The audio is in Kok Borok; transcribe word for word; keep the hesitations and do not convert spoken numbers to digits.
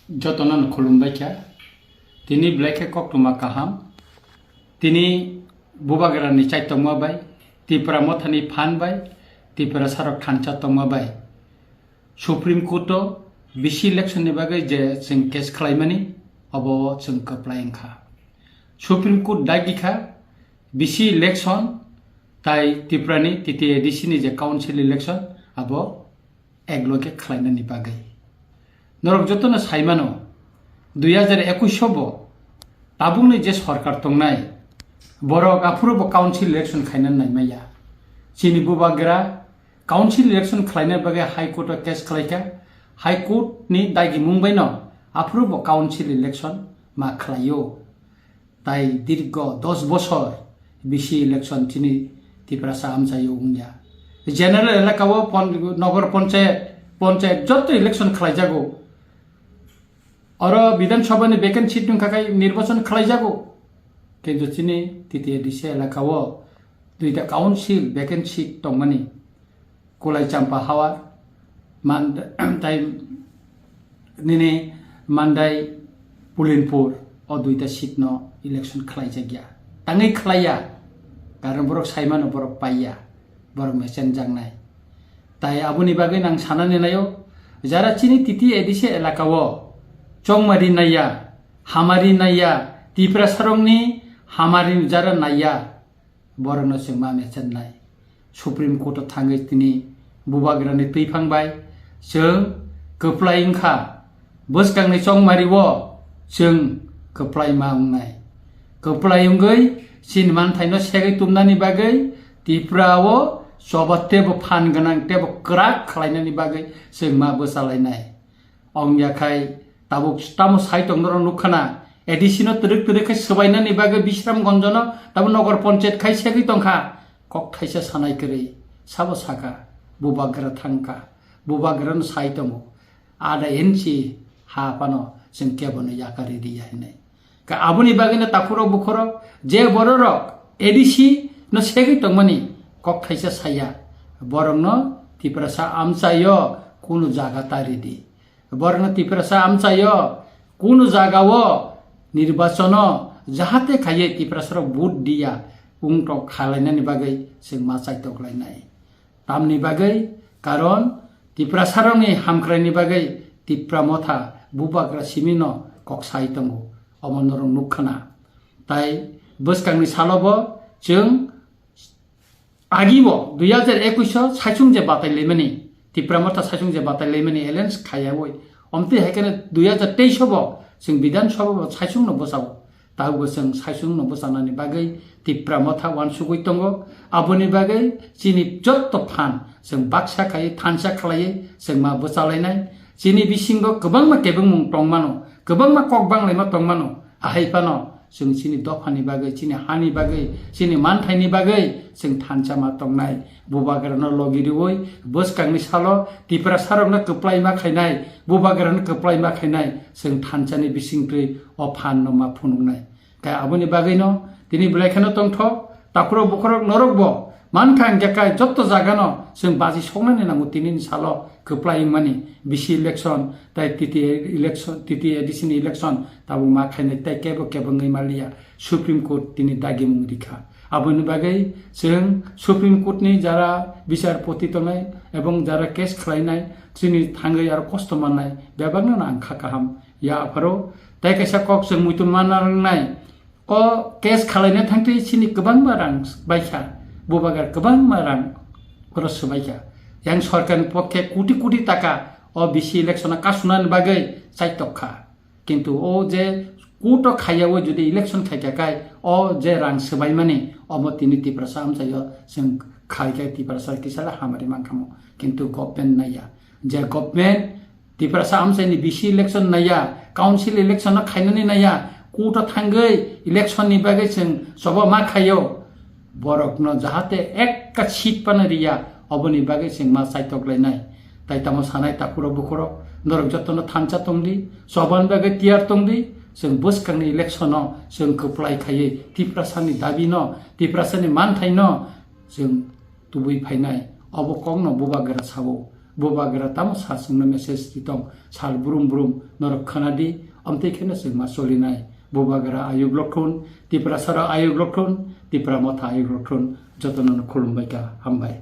Jotono no khulumbai kha. Tini belai khe koktwma kaham. Tini Bubagrani chaitokma bai, Tipra Mothani phan bai, Tiprasarok thansa tongma bai Supreme Court o B C election ni bagwi je chwng case khlaimani, obo chwng kwplai wngkha. Supreme Court dagi kha B C election tai Tiprani T T A D C ni je council election abo ekloge khlainani bagwi. Norok jotono saimano, dui hajar ekwis o bo tabukni je sorkar tongnai, borok aphuru bo council election khaina naimaya. Chini Bubagra council election khlaina bagwi High Court o case khlaikha. High Court ni dagimung baino aphuru bo council election ma khlaio. Tai dirgo dos bosor B C election chini Tiprasa amchaio wngya. General elaka o pon-, nogor ponchayat, ponchayat joto election khlaijago. Oro Bidhan Sabha ni vacant seat wngkha khai nirbachon khlaijago. Kintu chini T T A D C elaka o duita council vacant seat tongmani. Kulai Champa Hawar, Man-, tai nini Mandai Pulinpur o duita seat no election khlaijakya. Tangwi khlaiya, karon borok saimano borok paiya, borok mechenjaknai. Tai aboni bagwi nang sanani naio, jara chini T T A D C elaka o chongmari naiya, hamari naiya, Tiprasarokni hamari jara naiya, borokno chwng ma mechennai. Supreme Court o thangwi tini Bubagrani twiphang bai chwng kwplai wngkha. Bwskangni chongmari o chwng kwplai ma wngnai. Kwplai wngwi chini manthaino segwi tumnani bagwi Tripura o choba teibo phan gwnang teibo kwrak khlainani bagwi chwng ma bwchalainai. Ongya khai tabuk tamo sai tong norok nukha na, A D C no twrwk twrwk khai swbainani bagwi Bisramganj no tabuk nogor ponchayat khai segwi tongkha. Kok thaisa sanai kwrwi sabo saka, Bubagra thangkha, Bubagra no sai tongo, ada inchi ha phano chwng kebo no yakari riya hinwi. Ka aboni bagwino takhurok bukhurok je bororok A D C no segwi tongmani kok thaisa saya, borokno Tiprasa amchaio kunu jaga ta ridi. Borokno Tiprasa amchaio kunu jagao nirbachono jahate khaiye Tiprasarok vote diya wngtok khalainani bagwi chwng ma chaitoklainai. Tamni bagwi, karon Tiprasarokni hamkraini bagwi Tipra Motha Bubagra simino kok sai tongo, omo norok nukha na. Tai bwskangni salo bo chwng agi bo dui hajar ekwis o saichung je batai laimani, Tipra Motha saichung je batai laimani alliance khaiyawi, omtwi hai kheno dui hajar teis o bo chwng Bidhan Sabha bo saichung no bwsao. Tabukbo chwng saichung no bwchanani bagwi Tipra Motha uansugwi tongo. Aboni bagwi chini jotto phan chwng baksa khaiwi thansa khlaiwi chwng ma bwchalainai. Chini bisingo kwbangma kebengmung tongmano, kwbangma kok banglaima tongmano. Ahai phano chwng chini dophani bagwi, chini hani bagwi, chini manthaini bagwi chwng thansa ma tongnai. Bubagrano logi riwi bwskangni salo Tiprasarokno kwplai ma khainai, Bubagrano kwplai ma khainai, chwng thansani bisingtwi o phanno ma phunuknai. Khe aboni bagwino tini belai kheno tongthok, takhurok bukhurok norokbo mankha hwnkhe kai jotto jagano chwng baji soknani nango tinini salo kwplai wngmani B C election tai T T A election, T T A D C ni election tabuk ma khainai tai kebo kebo wngwi manliya. Supreme Court tini dagimung rikha. Aboni bagwi chwng Supreme Court ni jara bichar poti tongnai ebong jara case khlainai chini thangwi aro kosto mannai bebakno ang kha kaham ya apharo. Tai kaisa kok chwng muitu manna nangnai. O case khalaina thangtwi chini kwbangma rang baikha, Bubagra kwbangma rang oro swbaikha. Yang sorkarni pokhe koti koti taka o B C election o kasunani bagwi chaitok kha. Kintu o je court o khaiyawi jodi election khaikha khai o je rang swbaimani omo tini Tiprasa amchaio chwng khaikhe Tiprasa kisala hamari mankhamu. Kintu government naiya. Je government Tiprasa amchaini B C election naiya, council election no khainani naiya, court o thangwi election ni bagwi chwng choba ma khaio. Borokno jahate ekka seat phano riya, oboni bagwi chwng ma chaitok lainai. Tai tamo sanai takhurok bukhurok, norok jotono thansa tongdi, chobani bagwi tiyar tongdi, chwng bwskangni election o chwng kwplai khaiwi Tiprasani dabi no, Tiprasani manthai no chwng tubui phainai. Obo kokno Bubagra sao. Bubagra tamo sa chwngno message ri tong, sal brum brum norok khwnadi, omtwi kheno chwng ma solinai. Bubagra ayuk lokthun, Tiprasarok ayuk lokthun, Tipra Motha ayuk lokthun, jotono khulumbai kha, hambai.